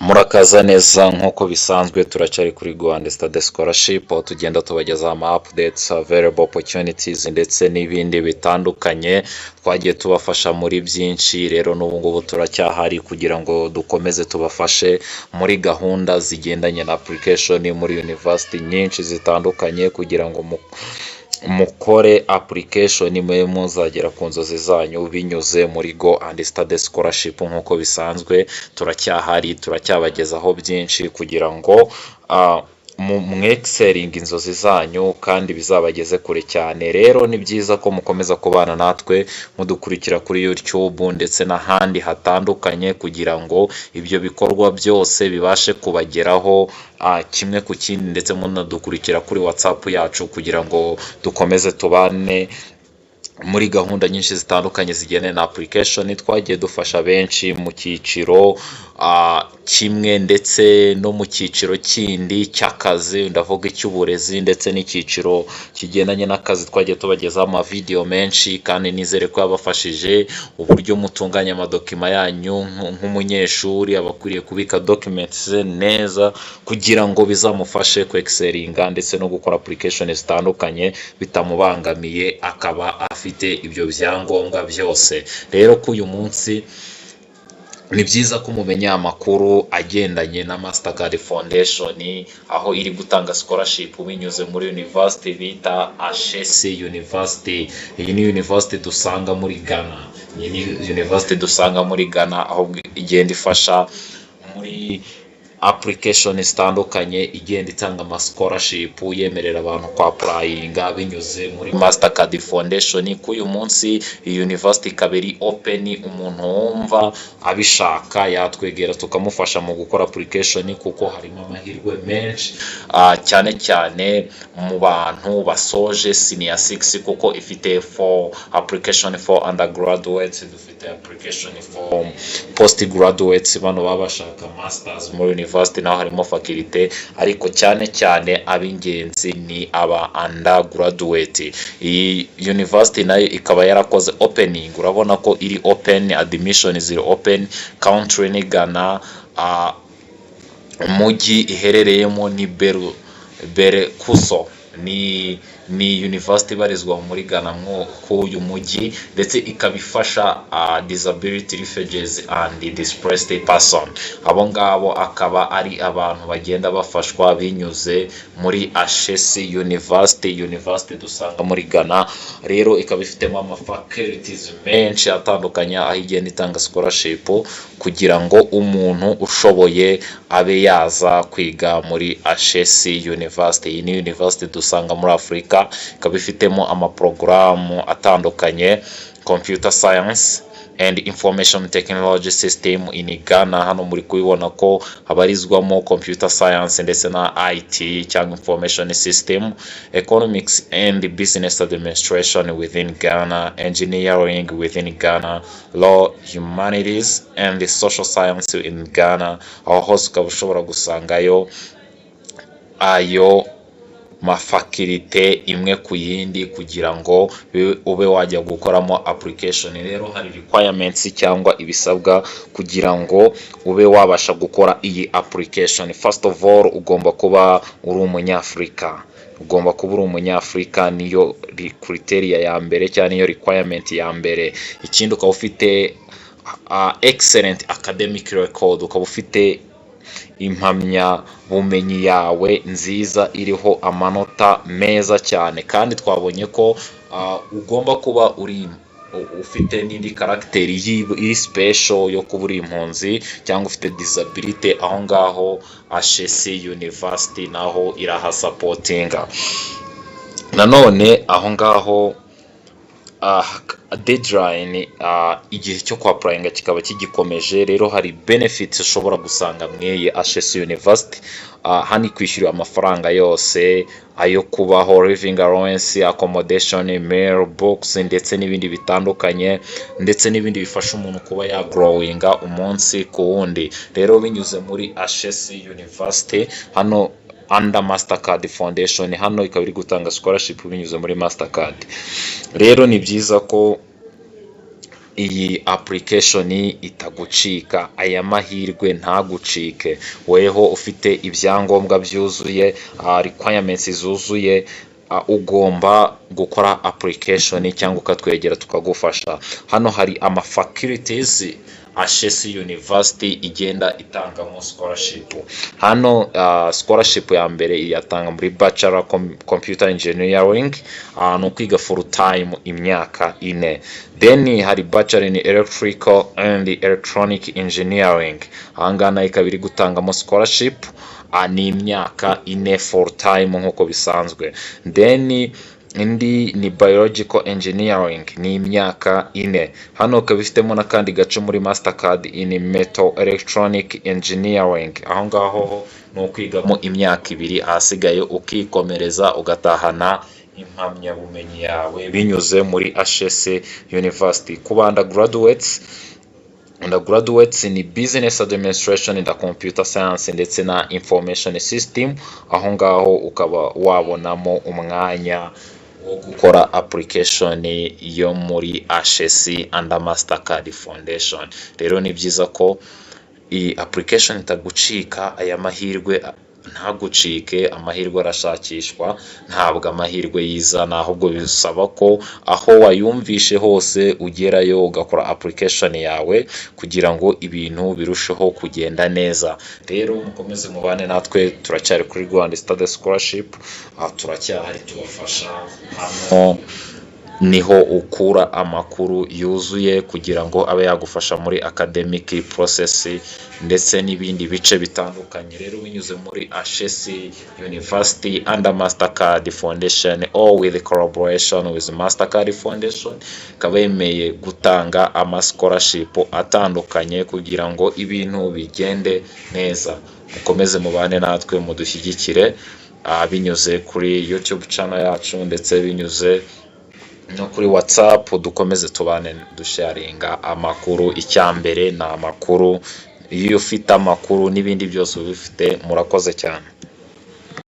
Murakaza neza. Nk'uko bisanzwe, turacyari kuri Rwanda Study Scholarship, aho tugenda tubagezaho ama updates, available opportunities ndetse n'ibindi bitandukanye. Twagiye tubafasha muri byinshi. Rero n'ubu ngubu turacyahari kugira ngo dukomeze tubafashe muri gahunda zigendanye na application muri university nyinshi zitandukanye, kugira ngo mukore application, mube muzagera ku nzozi zanyu binyuze muri Go and Study Scholarship. Nk'uko bisanzwe, turacyahari, turacyabagezaho byinshi kugira ngo mwexcelinge inzozi zanyu kandi bizabageze kure cyane. Rero ni byiza ko mukomeza kubana natwe, mudukurikira kuri YouTube ndetse n'ahandi hatandukanye, kugira ngo ibyo bikorwa byose bibashe kubageraho kimwe ku kindi, ndetse munadukurikira kuri WhatsApp yacu kugira ngo dukomeze tubane muri gahunda nyinshi zitandukanye zigendanye na application. Twagiye dufasha benshi mu cyiciro kimwe ndetse no mu cyiciro kindi cy'akazi, ndavuga icy'uburezi ndetse n'icyiciro kigendanye n'akazi. Twagiye tubagezaho amavidewo menshi kandi nizere ko yabafashije uburyo mutunganya amadocument yanyu. Nk'umunyeshuri aba akwiriye kubika documents ze neza kugira ngo bizamufashe kwexcelinga ndetse no gukora application zitandukanye bitamubangamiye, akaba afite ibyo byangombwa byose. Rero ko uyu munsi ni byiza ko mumenya amakuru agendanye na Mastercard Foundation, aho iri gutanga scholarship binyuze muri university bita Ashesi University. Iyi ni university dusanga muri Ghana. Iyi ni university dusanga muri Ghana, aho igenda ifasha muri application zitandukanye, igenda itanga ama scholarship, yemerera abantu kwa applyinga binyuze muri Mastercard Foundation. K'uyu munsi iyi university ikaba iri open. Umuntu wumva abishaka yatwegera tukamufasha mu gukora application, kuko harimo amahirwe menshi, cyane cyane mu bantu basoje senior 6, kuko ifite for application for undergraduates, dufite application for postgraduates, bano baba bashaka masters muri university, naho harimo faculty, ariko cyane cyane ab'ingenzi ni aba undergraduate. Iyi university nayo ikaba yarakoze opening. Urabona ko iri open, admission ziri open. Country ni Ghana, umujyi iherereyemo ni Beru Berekuso. Ni university ibarizwa muri Ghana mwo k'uyu mujyi, ndetse ikaba ifasha disability, refugees and displaced person. Abo ngabo akaba ari abantu bagenda bafashwa binyuze muri Ashesi University, university dusanga muri Ghana. Rero ikaba ifitemo ama faculties menshi atandukanye, aho igenda itanga scholarship kugira ngo umuntu ushoboye abe yaza kwiga muri Ashesi University. Iyi ni university dusanga muri Afurika, ikaba ifitemo amaporogaramu atandukanye: computer science and information technology system in Ghana. Hano muri kubibona ko habarizwamo computer science ndetse na IT cyangwa information system, economics and business administration within Ghana, engineering within Ghana, law, humanities and social science in Ghana. Aho hose ukaba ushobora gusangayo ayo mafaculty imwe ku yindi kugira ngo ube wajya gukoramo application. Rero hari requirements cyangwa ibisabwa kugira ngo ube wabasha gukora iyi application. First of all, ugomba kuba uri umunyafurika. Ugomba kuba uri umunyafurika, niyo criteria ya mbere cyangwa niyo requirement ya mbere. Ikindi, ukaba ufite excellent academic record, ukaba ufite impamyabumenyi yawe nziza iriho amanota meza cyane. Kandi twabonye ko ugomba kuba uri ufite n'indi character iri special yo kuba uri impunzi cyangwa ufite disability. Aho ngaho Ashesi University naho irahasupportinga. Nanone aho ngaho deadline, igihe cyo kwapplyinga kikaba kigikomeje. Rero hari benefits ushobora gusanga mw'iyi Ashesi University. Hano ikwishyurira amafaranga yose ayo kubaho, living allowance, accommodation, meal, books ndetse n'ibindi bitandukanye, ndetse n'ibindi bifasha umuntu kuba yagrowinga umunsi ku wundi. Rero binyuze muri Ashesi University hano under Mastercard Foundation, hano ikaba iri gutanga scholarship binyuze muri Mastercard. Rero ni byiza ko Iyi application itagucika, aya mahirwe ntagucike. Weho ufite ibyangombwa byuzuye, requirements zuzuye, ugomba gukora application cyangwa ukatwegera tukagufasha. Hano hari ama faculties Ashesi University igenda itangamo scholarship. Hano scholarship ya mbere iyatanga muri Bachelor Computer Engineering, ni ukwiga full time imyaka 4. Then hari Bachelor in Electrical and Electronic Engineering, ahangaha nayo ikaba iri gutangamo scholarship, ni imyaka 4 full time nk'uko bisanzwe. Then indi ni Biological Engineering, ni imyaka 4. Hano ikaba ifitemo n'akandi gace muri Mastercard in Metal Electronic Engineering, aho ngaho ho ni ukwigamo imyaka 2, ahasigaye ukikomereza ugatahana impamyabumenyi yawe binyuze muri Ashesi University. Ku ba undergraduates ni Business Administration na Computer Science ndetse na Information System, aho ngaho ukaba wabonamo umwanya wo gukora application yo muri Ashesi under Mastercard Foundation. Rero ni byiza ko iyi application itagucika, aya mahirwe ntagucike. Amahirwe arashakishwa, ntabwo amahirwe yizana, ahubwo bisaba ko aho wayumvishe hose ugerayo ugakora application yawe kugira ngo ibintu birusheho kugenda neza. Rero mukomeze mubane natwe, turacyari kuri Rwanda Study Scholarship, turacyahari tubafasha. Hano niho ukura amakuru yuzuye kugira ngo abe yagufasha muri academic process ndetse n'ibindi bice bitandukanye. Rero binyuze muri Ashesi University under Mastercard Foundation or with collaboration with Mastercard Foundation, ikaba yemeye gutanga ama scholarship atandukanye kugira ngo ibintu bigende neza. Mukomeze mubane natwe, mudushyigikire binyuze kuri YouTube channel yacu ndetse binyuze no kuri WhatsApp. Dukomeze tubane dusharinga amakuru. Icya mbere ni amakuru, iyo ufite amakuru n'ibindi byose uba ubifite. Murakoze cyane.